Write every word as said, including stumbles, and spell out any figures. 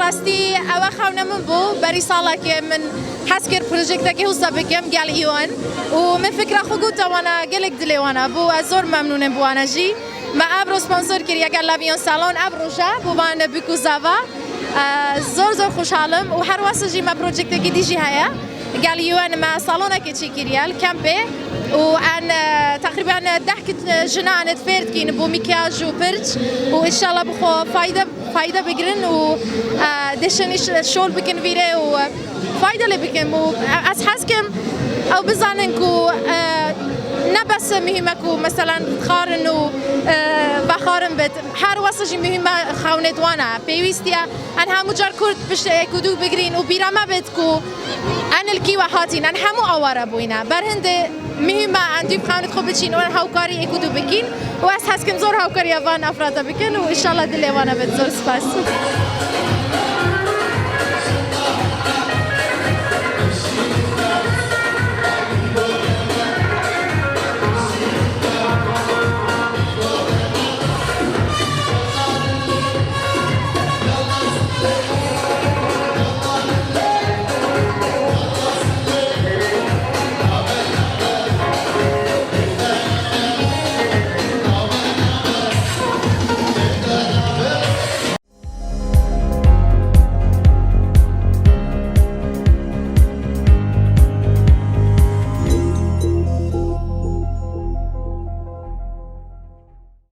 Rastî ewe xewne min bû. Berî salekê min hez kir projektekê wisa bikim gel U N û min fikra xwe gote wana, gelek dilê wana bû. Ez zor memnûn im bi wana jî. Me evro sponsor kiriye gel La Vion Salon ev roja bo van bûk û zava. E, zor zor xweşhal im û her wesa jî me projektekî dî jî heye. Gel U N me salonekê çêkiriye li kempê û en, e, teqrîben deh kit, e, jina en fêr dikîn bo mîkyaj û pirç û înşallah bi xwe fayde, fayde bigirin û, e, dişin îş-, şol bikin vîrê û, e, fayde lê bikin û, e, ez hez kim ew bizanin ku, e, ne bes muhîm e ku meselen dixwarin û, e, vexwarin bit. Her wesa jî muhîm e xewnêt wana. Pêwîst e en hemû car kurd pişt êk û dû bigirîn û bîra me bit ku en li kî we hatîn, en hemû aware bûyne. Berhindê muhîm e en dû xewnêt xwe biçîn û en hawkarî êk û dû bikîn û ez hez kim zor hawkariya van efrata bikin û înşallah dilê wana bit. Zor spas.